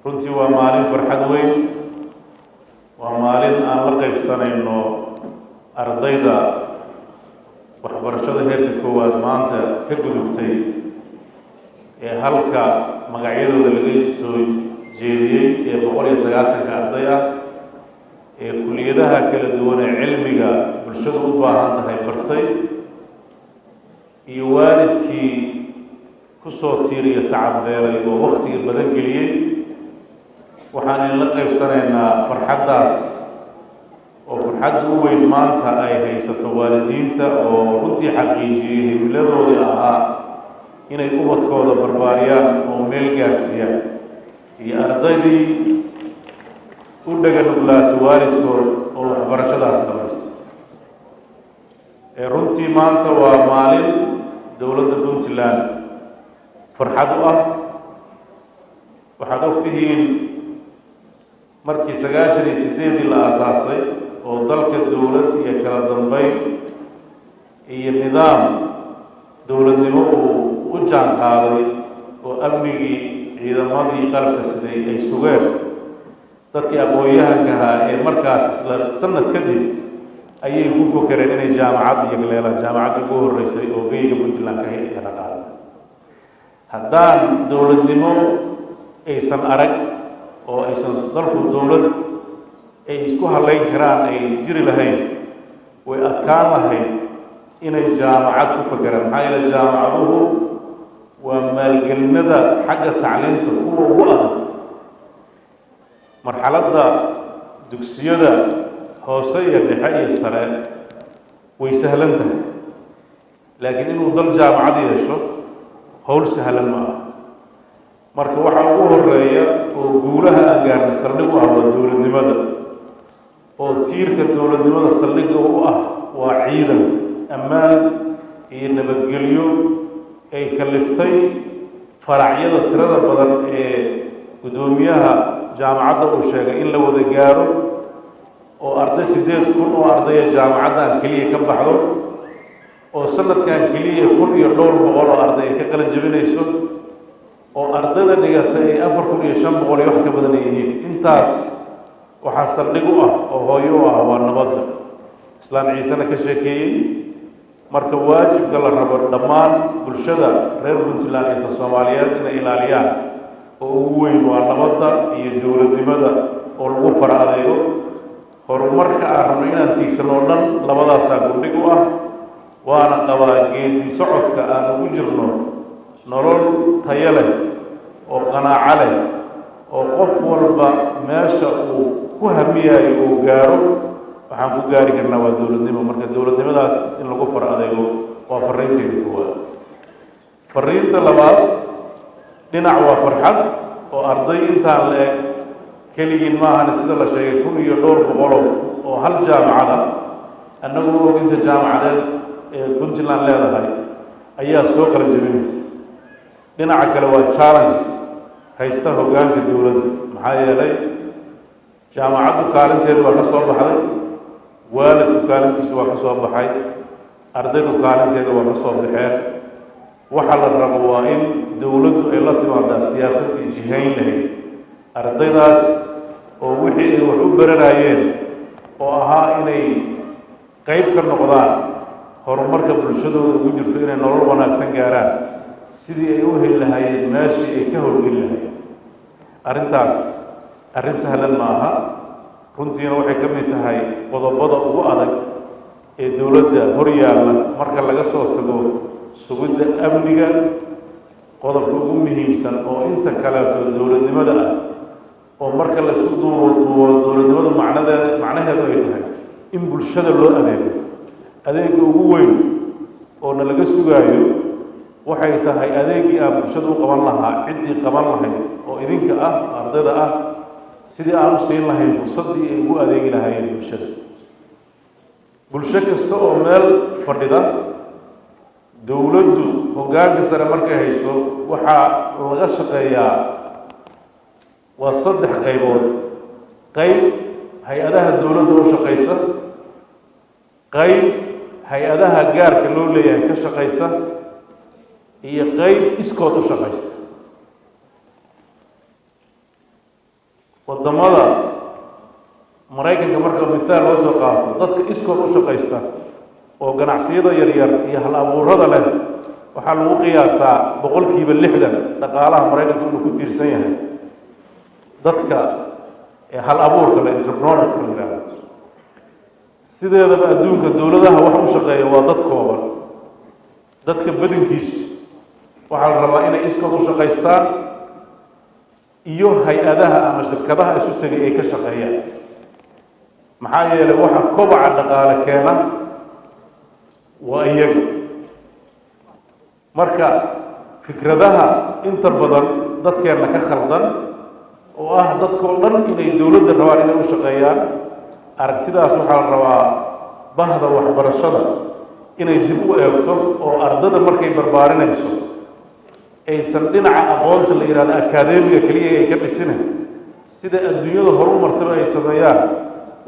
Runtii waa maalin farxad weyn, waa maalin aan la qaybsanayno ardayda waxbarashada heerka koowaad maanta ka gudubtay ee halka magacyadooda laga soo jeediyey ee 190-ka arday ah ee kuliyadaha kala duwan ee cilmiga bulshadu u baahan tahay bartay, iyo waalidkii kusoo tiiriyo tacabbeelay oo waktiga badan geliyey. Waxaan inla qaybsanaynaa farxaddaas oo farxadda u weyn maanta ay haysato waalidiinta oo runtii xaqiijiyey himiladoodii ahaa inay ubadkooda barbaariyaan oo meel gaarsiiyaan, iyo ardaydii u dhaga nuglaato waalidkood oo waxbarashadaas dhamaystay. Runtii maanta waa maalin dowladda Puntland farxad u ah. Waxaad ogtihiin markii 98-dii la aasaasay oo dalka dowlad iyo kala dambeyn iyo nidaam dowladnimo uu u jaan qaaday oo amnigii ciidamadii qalabka siday ay sugeen, dadkii aqoon-yahankahaa ee markaas isla sanad kadib ayay ku fokereen inay jaamacad iyo galeelaan, jaamacadda ugu horreysay oo geyga Puntland ka hela qaaday. Haddaan dowladnimo aysan arag oo aysan dalku dowlad ay isku halayn karaan ay jiri lahayn, way adkaan lahayd inay jaamacad ku fakeraan. Maxaa yeele, jaamacaduhu waa maalgelinada xagga tacliinta kuwa ugu adag. Marxaladda dugsiyada hoose iyo dhexe iyo sare way sahlan tahay, laakiin inuu dal jaamacad yeesho howl sahlan ma aha. Marka waxa ugu horeeya oo guulaha aan gaarna saldhig u ah waa dowladnimada, oo tiirka dowladnimada saldhigga u ah waa ciidan ammaan iyo nabadgelyo ay kaliftay faracyada tirada badan ee guddoomiyaha jaamacadda uu sheegay in la wada gaaro, oo arday 8,000 oo ardaya jaamacaddan keliya ka baxdo, oo sanadkan keliya kun iyo dhowr boqol oo arday ay ka qalin jebinayso, oo ardayda dhigata ay 4,500 iyo wax ka badan ay yihiin. Intaas waxaa saldhig u ah oo hooyo u ah waa nabadda, Islaan Ciisena ka sheekeeyey. Marka waajibka la rabo dhammaan bulshada reer Puntland iyo ta Soomaaliyeed inay ilaaliyaan oo ugu weyn waa nabadda iyo dowladnimada oo lagu fara adeego. Horumarka aan rabno inaan tiigsano oo dhan labadaasaa gundhig u ah, waana qabaa geedi socodka aan ugu jirno nolol tayo leh oo qanaaco leh oo qof walba meesha uu ku hamiyayo uu gaaro. Waxaan ku gaari karnaa waa dowladnimo. Marka dowladnimadaas in lagu fara adeego waa fariinteeda koowaad. Fariinta labaad, dhinac waa farxad oo arday intaan la eg keligiin maahane, sida la sheegay kun iyo dhowr boqoloo oo hal jaamacada, annagu og inta jaamacadeed ee Puntland leedahay, ayaa soo qala jebinaysa. Dhinaca kale waa challenge haysta hoggaanka dowladda, maxaa yeelay jaamacaddu kaalinteedu waa ka soo baxday, waalidku kaalintiisu waa ka soo baxay, ardaydu kaalinteeda waa ka soo baxeen. Waxa la rabo waa in dowladdu ay la timaadaa siyaasaddii jihayn lahayd ardaydaas oo wixii ay wax u baranayeen oo ahaa inay qayb ka noqdaan horumarka bulshadooda ugu jirto, inay nolol wanaagsan gaaraan, sidii ay u heli lahaayeen meeshii ay ka howlgeli lahaayeen. Arrintaas arrin sahlan ma aha. Runtiina waxay ka mid tahay qodobada ugu adag ee dowladda hor yaalla marka laga soo tago sugidda amniga. Qodobka ugu muhiimsan oo inta kaleeto dowladnimada ah oo marka la isku duubo duubo dowladnimadu macnaheedu ay tahay in bulshada loo adeego. Adeega ugu weyn oo na laga sugaayo Waxay tahay adeegii aan bulshada u qaban lahaa ciddii qaban lahayd oo idinka ah, ardayda ah, sidii aan u siin lahayn fursaddii ay ugu adeegi lahaayeen bulshada. Bulsho kasta oo meel fadhida, dowladdu hoggaanka sare markay hayso, waxaa laga shaqeeyaa waa saddex qaybood: qayb hay-adaha dowladda u shaqaysa, qayb hay-adaha gaarka loo leeyahay ka shaqaysa, iyo qayb iskood u shaqaysta. Waddamada Maraykanka marka mitaal loo soo qaato, dadka iskood u shaqaysta oo ganacsiyada yaryar iyo hal abuurada leh waxaa lagu qiyaasaa 60% dhaqaalaha Maraykanka inuu ku tiirsan yahay dadka hal abuurka leh, entrepreneurka la yidhaahdo. Sideedaba adduunka dowladaha wax u shaqeeya waa dad kooban. Dadka badankiisu waxaa la rabaa inay iskood u shaqaystaan iyo hay-adaha ama shirkadaha isu tegay ay ka shaqeeyaan. Maxaa yeelay, waxa kobaca dhaqaale keena waa iyaga. Marka fikradaha inta badan dadkeenna ka khaldan oo ah dadkoo dhan inay dowladda rabaan inay u shaqeeyaan, aragtidaas waxaa la rabaa bahda waxbarashada inay dib u eegto, oo ardada markay barbaarinayso aysan dhinaca aqoonta la yidhahdo akaademiga keliya ay ka dhisina, sida adduunyada horu martaba ay sameeyaan,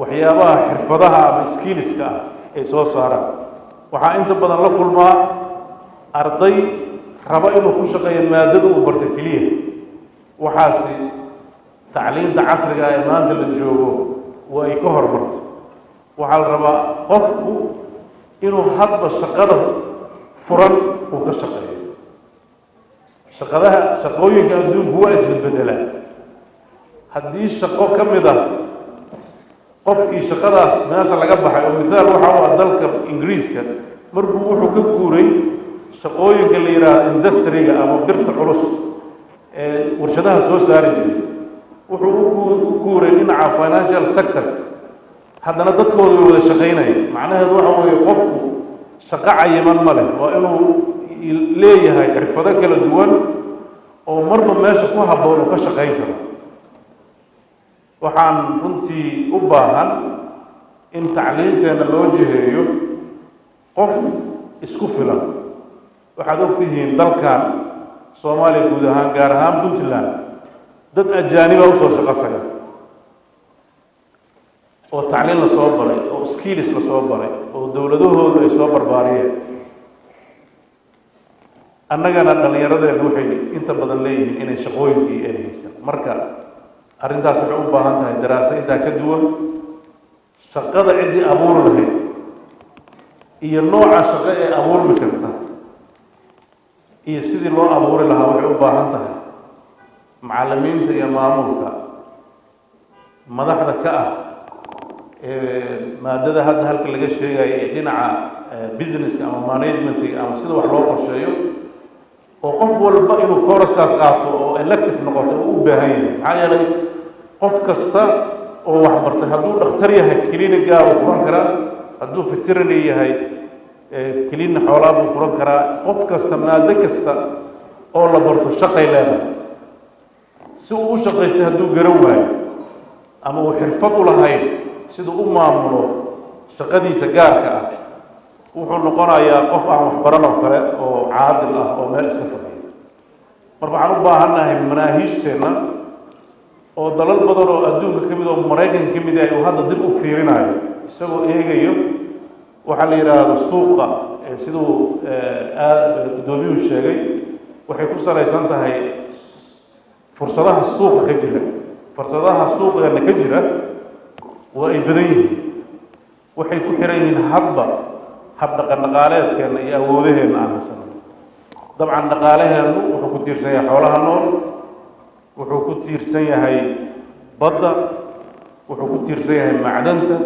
waxyaabaha xirfadaha ama skillska ah ay soo saaraan. Waxaa inta badan la kulmaa arday raba inuu ku shaqeeyo maadada uu barto keliya. Waxaasi tacliinta casriga ah ee maanta la joogo waa ay ka hormarto. Waxaa la rabaa qofku inuu hadba shaqada furan uu ka shaqeeyo. Shaqadaha, shaqooyinka adduunku waa isbedbedelaa. Haddii shaqo ka mid ah qofkii shaqadaas meesha laga baxay, oo mithaal waxa u ah dalka Ingiriiska, markuu wuxuu ka guuray shaqooyinka la yidhaahdo industriga ama birta culus ee warshadaha soo saari jiray, wuxuu u guuray dhinaca financial sector. Haddana dadkooda way wada shaqaynaya. Macnaheedu waxa weeye, qofku shaqo cayiman ma leh, waa inuu leeyahay xirfado kala duwan oo marba meesha ku habboon uu ka shaqayn karo. Waxaan runtii u baahan in tacliinteenna loo jiheeyo qof isku filan. Waxaad ogtihiin dalkan Soomaaliya guud ahaan, gaar ahaan Puntland, dad ajaaniba usoo shaqo taga oo tacliin lasoo baray oo skills lasoo baray oo dowladahoodu ay soo barbaariyeen. Annagana dhallinyaradeennu waxay inta badan leeyihiin inay shaqooyinkii ay haysan. Marka arrintaas waxay u baahan tahay daraase intaa ka duwan, shaqada ciddii abuuri lahayd iyo nooca shaqo ee abuurmi karta iyo sidii loo abuuri lahaa. Waxay u baahan tahay macallimiinta iyo maamulka madaxda ka ah ee maadada hadda halka laga sheegayo ee dhinaca businesska ama managementiga ama sida wax loo qorsheeyo, oo qof walba inuu coursekaas qaato oo elective noqoto uu u baahan yahay. Maxaa yeelay, qof kasta oo wax bartay, hadduu dhakhtar yahay clinic gaar uu furan karaa, hadduu veterinary yahay clinic xoolaa buu furan karaa. Qof kasta, maado kasta oo la barto shaqay leedahay. Si uu u shaqaystay hadduu garan waayo ama uu xirfad u lahayn siduu u maamulo shaqadiisa gaarka ah, wuxuu noqonayaa qof aan waxbaran oo kale oo caadil ah oo meel iska fadhiyo. Marka waxaan u baahannahay manaahiijteenna oo dalal badan oo adduunka ka mid oo Maraykanka ka mid yahay uu hadda dib u fiirinayo, isagoo eegayo waxaa la yidhaahdo suuqa. Siduu guddoomiyuhu sheegay, waxay ku salaysan tahay fursadaha suuqa ka jira. Fursadaha suuqeena ka jira waa ay badan yihiin, waxay ku xiran yihiin hadba hab dhaqan dhaqaaleedkeenna iyo awoodaheenna aan haysano. Dabcan dhaqaalaheennu wuxuu ku tiirsan yahay xoolaha nool, wuxuu ku tiirsan yahay badda, wuxuu ku tiirsan yahay macdanta,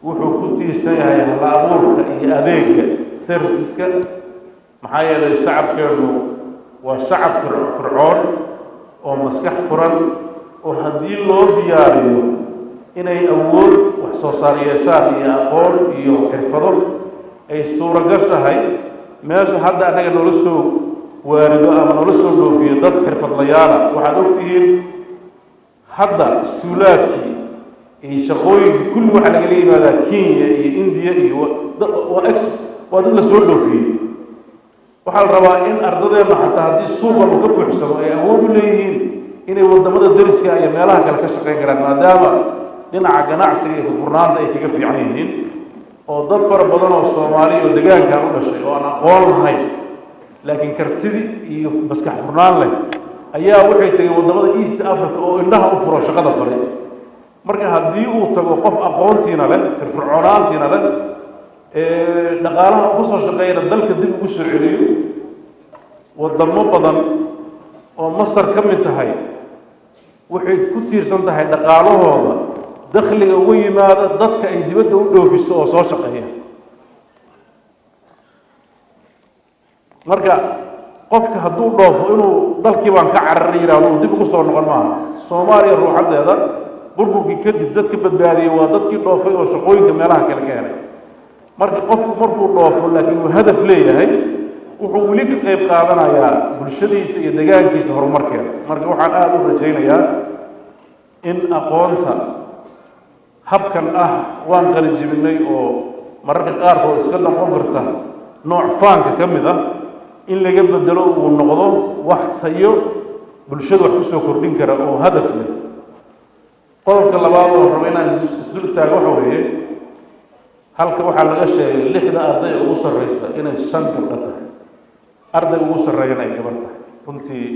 wuxuu ku tiirsan yahay hal abuurka iyo adeega serviceska. Maxaa yeelay, shacabkeennu waa shacab fircoon oo maskax furan, oo haddii loo diyaariyo inay awood wax soo saar yeeshaan iyo aqoon iyo xirfado, ay suuragal tahay Meesha hadda annaga noola soo waarido ama noola soo dhoofiyo dad xirfadlayaala, waxaad ogtihiin hadda iskuulaadkii iyo shaqooyinkii kulli waxaa lagala yimaadaa Kenya iyo Indiya iyo waa ex, waa dad la soo dhoofiyey. Waxaa la rabaa in ardadeenna xataa haddii suuqan uu ka buuxsamo ay awood u leeyihiin inay waddamada dariska iyo meelaha kale ka shaqayn karaan, maadaama dhinaca ganacsiga iyo furfurnaanta ay kaga fiican yihiin, oo dad fara badan oo Soomaali oo degaankan u dhashay oo aan aqoon lahayn laakiin kartidi iyo maskax furnaan leh ayaa waxay tegeen waddamada East Africa oo indhaha u furo shaqada baray. Marka haddii uu tago qof aqoontiina leh, firfircoonaantiina leh, dhaqaalaha uga soo shaqeeyana dalka dib ugu soo celiyo, waddamo badan oo Masar ka mid tahay waxay ku tiirsan tahay dhaqaalahooda dakhliga uga yimaada dadka ay dibadda u dhoofiso oo soo shaqeeya. Marka qofka hadduu dhoofo inuu dalkii baan ka cararay yidhahdo uu dib ugu soo noqon maaha. Soomaaliya ruuxaddeeda burburkii kadib dadka badbaadiyey waa dadkii dhoofay oo shaqooyinka meelaha kale ka helay. Marka qofku markuu dhoofo laakiin uu hadaf leeyahay, wuxuu weli ka qayb qaadanayaa bulshadiisa iyo degaankiisa horumarkeeda. Marka waxaan aada u rajaynayaa in aqoonta habkan ah waan qalinjibinay oo mararka qaarkood iska noqon karta nooc faanka ka mid ah in laga bedelo, uu noqdo wax tayo bulshada wax kusoo kordhin kara oo hadaf leh. Qodobka labaad oo rabo inaan isdul taago waxa weeye, halka waxaa laga sheegay 6da arday ugu sarreysa inay 5 gabdho tahay, arday ugu sarreeyana ay gabar tahay. Runtii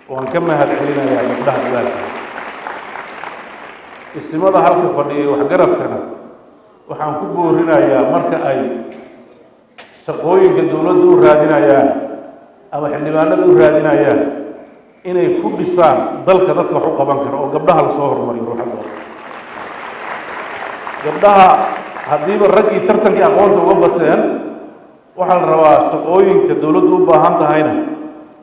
waan ka mahad celinayaa gabdhaha dadaalka. Isimada halka fadhiyay waxgaradkana waxaan ku boorinayaa marka ay shaqooyinka dowladda u raadinayaan ama xildhibaanada u raadinayaan inay ku dhisaan dalka dadka wax u qaban kara oo gabdhaha lasoo horumariyo ruuxaddooda. Gabdhaha haddiiba raggii tartankii aqoonta uga bateen, waxaa la rabaa shaqooyinka dowladdu u baahan tahayna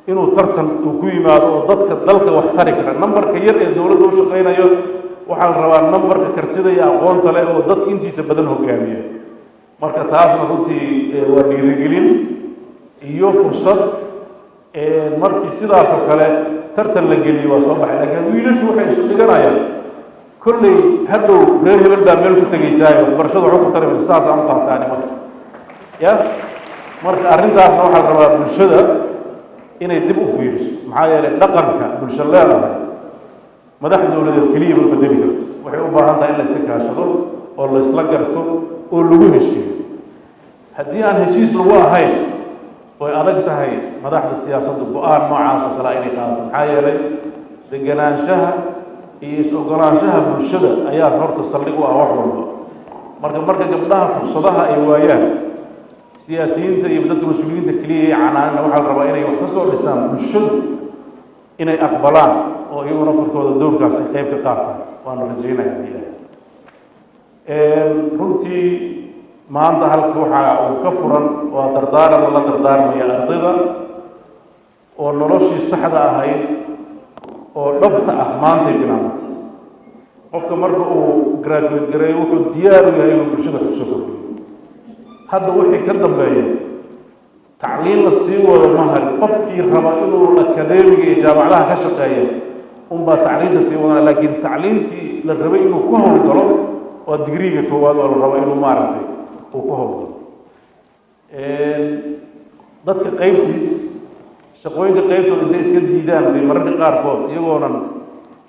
inuu tartan uu ku yimaado oo dadka dalka wax tari kara, nambarka yar ee dowladda u shaqaynayo, waxaa la rabaa nambarka kartida iyo aqoonta leh oo dadka intiisa badan hogaamiya. Marka taasna runtii waa dhiirigelin iyo fursad. Markii sidaas oo kale tartan la geliyo waa soo baxay, laakiin wiilashu waxay isu dhiganayaan kolley hadhow reer hebel baa meel ku tegaysaayo, waxbarashada waxba ku tari mayso, saasaan u qaataani marka ya. Marka arrintaasna waxaa la rabaa bulshada inay dib u fiiriso, maxaa yeelay dhaqanka bulsho leedahay madax dowladeed keliya ma bedeli karto. Waxay u baahan tahay in la iska kaashado oo la isla garto oo lagu heshiiyo. Haddii aan heshiis lagu ahayn, way adag tahay madaxda siyaasaddu go-aan noocaas oo kale inay qaadato, maxaa yeelay deganaanshaha iyo is-ogolaanshaha bulshada ayaa horta saldhig u ah wax walba. Marka gabdhaha fursadaha ay waayaan, siyaasiyiinta iyo dadka mas-uuliyiinta keliya ee canaanina, waxaa la rabaa inay wax ka soo dhisaan bulshadu, inay aqbalaan oo iyaguna farkooda dowrkaas ay qayb ka qaataan. Waana rajaynaya hadii Ilahay. Runtii maanta halka waxa uu ka furan waa dardaaran la dardaarmaya ardayda oo noloshii saxda ahayd oo dhabta ah maantay bilaabatay. Qofka marka uu graduate gareeyo wuxuu diyaar u yahay inuu bulshada kusoo kordhiyo. Hadda wixii ka dambeeya tacliin la sii wado ma harin. Qofkii raba inuu akademiga iyo jaamacadaha ka shaqeeya unbaa tacliinta sii wadana, laakiin tacliintii la rabay inuu ku howlgalo waa digriiga koowaad oo la rabo inuu maaragtay uu ku howlgalo. Dadka qaybtiis shaqooyinka qaybtooda intay iska diidaan bay mararka qaarkood iyagoonan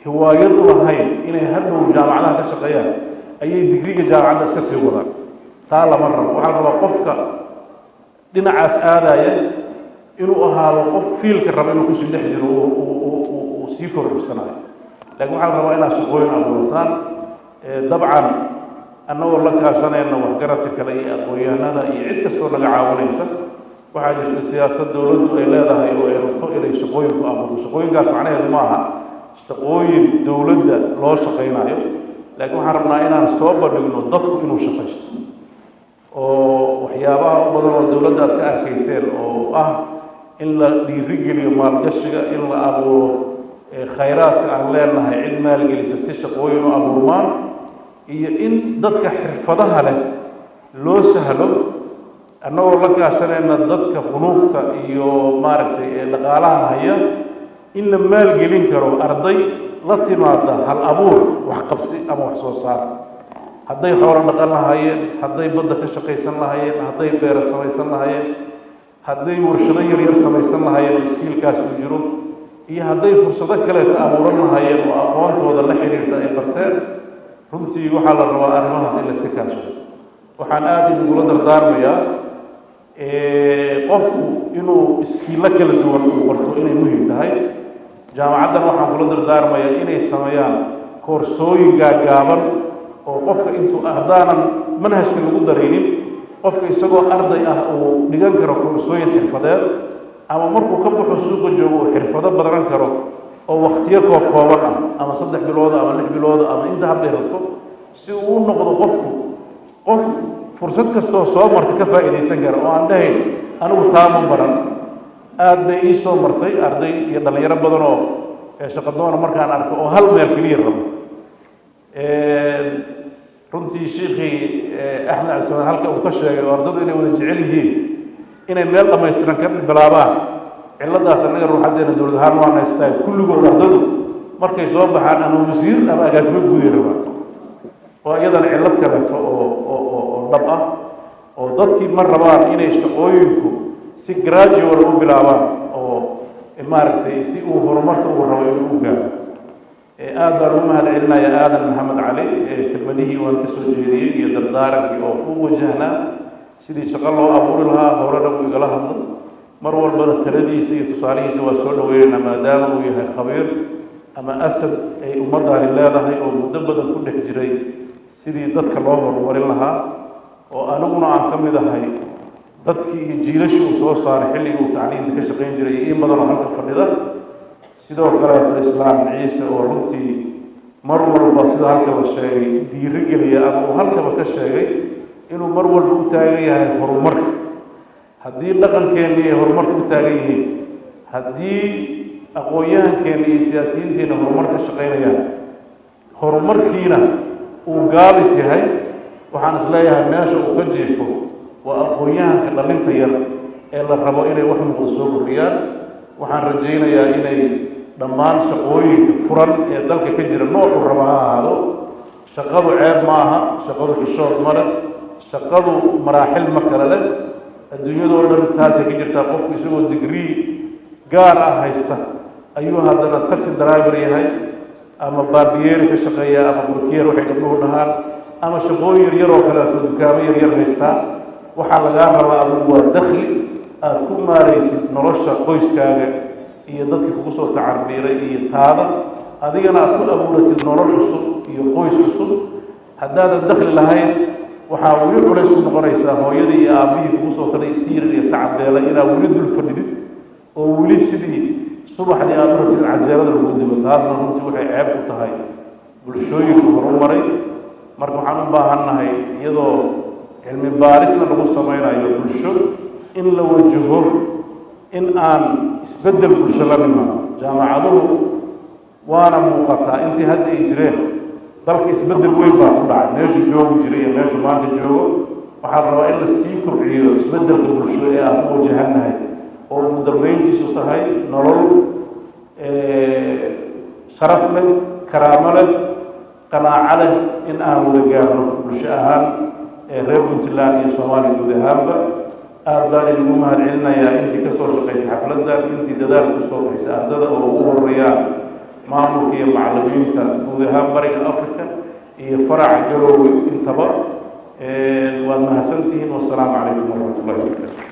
hiwaayad u lahayn inay hadhow jaamacadaha ka shaqeeyaan ayay digriga jaamacadda iska sii wadaan. Taa lama rabo. Waxaa la rabaa qofka dhinacaas aadaya inuu ahaado qof field-ka raba inuu kusii dhex jiro, uu sii kordhisanayo. Laakiin waxaa la rabaa inaad shaqooyin abuurtaan. Dabcan annagoo la kaashanayna waxgaradka kale iyo aqoon-yahanada iyo cid kastoo naga caawinaysa, waxaa jirta siyaasad dowladdu ay leedahay oo ay rabto inay shaqooyin ku abuurto. Shaqooyinkaas macnaheedu ma aha shaqooyin dowladda loo shaqaynayo, laakiin waxaan rabnaa inaan soo bandhigno dadku inuu shaqaysto, oo waxyaabaha u badan oo dowladda aad ka arkayseen oo ah in la dhiirigeliyo maalgashiga, in la abuuro khayraadka aan leenahay cid maalgelisa si shaqooyin u abuurmaan, iyo in dadka xirfadaha leh loo sahlo Annagoo la kaashanayna dadka bunuugta iyo maaragtay ee dhaqaalaha haya, in la maalgelin karo arday la timaada hal abuur, wax qabsi ama wax soo saar, hadday xoolo dhaqan lahaayeen, hadday badda ka shaqaysan lahaayeen, hadday beero samaysan lahaayeen, hadday warshado yaryar samaysan lahaayeen oo skill-kaas uu jiro, iyo hadday fursado kaleeta abuuran lahaayeen oo aqoontooda la xiriirta ay barteen. Runtii waxaa la rabaa arrimahaas in la iska kaashado. Waxaan aada idingula dardaarmayaa qofku inuu skill-o kala duwan uu barto inay muhim tahay. Jaamacaddan waxaan kula dardaarmayaa inay sameeyaan koorsooyin gaagaaban oo qofka intuu haddaanan manhajka lagu daraynin, qofka isagoo arday ah uu dhigan karo koorsooyin xirfadeed, ama markuu ka baxo suuqa joogo uu xirfado badan karo oo waktiyo kooban ah, ama 3 bilooda ama 6 bilooda ama inta hadday rabto, si uu u noqdo qofku qof fursad kastoo soo marta ka faa'iidaysan kara oo aan dhahayn anigu taa ma baran. Aad bay ii soo martay arday iyo dhallinyaro badan oo shaqadoona markaan arko oo hal meel keliya rabo. Runtii shiikhii Axmed Cabdisamaan halka uu ka sheegay oo ardadu inay wada jecel yihiin inay meel dhammaystiran ka bilaabaan, ciladaas annaga ruuxaddeena dowlad ahaan waan haystaa. Kulligood ardadu markay soo baxaan ama wasiir ama agaasimo guuday rabaan. Waa iyadana cillad kaleeto oo dhab ah oo dadkii ma rabaan inay shaqooyinku si gradual u bilaabaan oo maaragtay si uu horumarka uu rabo inuu u gaaro. Aad baan ugu mahad celinayaa Aadan Maxamed Cali kelmadihii waan ka soo jeediyey iyo dardaarankii oo ku wajahnaa sidii shaqo loo abuuri lahaa. Horena wuu igala hadlay, mar walbana taladiisa iyo tusaalihiisa waa soo dhaweynaynaa, maadaama uu yahay khabiir ama asad ay ummaddaani leedahay oo muddo badan ku dhex jiray sidii dadka loo horumarin lahaa, oo aniguna aan ka mid ahay dadkii iyo jiilashii uu soo saaray xilligii uu tacliinta ka shaqayn jiray, iyo in badan oo halka fadhida. Sidoo kaleeto Islaam Ciise oo runtii mar walba, sida halka la sheegay, dhiirigeliya ama uu halkaba ka sheegay inuu mar walba u taagan yahay horumarka. Haddii dhaqankeenni ay horumarka u taagan yihiin, haddii aqoon-yahankeenna iyo siyaasiyiinteenna horumar ka shaqaynayaan, horumarkiina uu gaabis yahay, waxaan is leeyahay meesha uu ka jiifo waa aqoon-yahanka dhalinta yar ee la rabo inay wax muuqda soo kordhiyaan. Waxaan rajaynayaa inay dhammaan shaqooyinka furan ee dalka ka jira, noocuu raba ha ahaado, shaqadu ceeb ma aha, shaqadu xishood ma leh, shaqadu maraaxil ma kale leh. Adduunyadoo dhan taasay ka jirtaa. Qofku isagoo degree gaar ah haysta ayuu haddana taxi driver yahay, ama baabiyeeri ka shaqeeya, ama burkiyer waxay gabdhuhu dhahaan, ama shaqooyin yaryar oo kaleeto, dukaamo yaryar haystaa. Waxaa lagaa rabaa adigu waa dakhli aada ku maaraysid nolosha qoyskaaga iyo dadkii kugu soo tacarbiiray iyo taada, adigana aad ku abuuratid nolol cusub iyo qoys cusub. Haddaadan dakhli lahayn, waxaa weli culays ku noqonaysaa hooyadii iyo aabbihii kugu soo taray tiirar iyo tacbeelay inaad weli dul fadhidid oo weli sidii subaxdii aada u rabtid cajeelada lagu dibo. Taasna runtii waxay ceeb ku tahay bulshooyinka horumaray. Marka waxaan u baahannahay, iyadoo cilmi baarisna lagu samaynayo bulsho, in la wajaho in aan isbeddel bulsho la nimaado. Jaamacaduhu waana muuqataa intii hadda ay jireen dalka isbeddel weyn baa ku dhacay, meeshuu joogi jiray iyo meeshuu maanta joogo. Waxaa la rabaa in la sii kobciyo isbeddelka bulsho ee aan ku wajahannahay, oo ugu dambeyntiisu tahay nolol sharaf leh, karaamo leh, qanaaco leh, in aan wada gaarno bulsho ahaan ee reer Puntland iyo Soomaaliya guud ahaanba. Aad baan idinku mahad celinayaa intii ka soo shaqaysay xafladdan, intii dadaalka usoo bixisay, ardada oo ugu horeeyaan maamulka iyo macallimiinta guud ahaan Bariga Africa iyo faraca Garoowe intaba. Waad mahadsantihiin. Wasalaamu calaykum waraxmatullahi wabarakatu.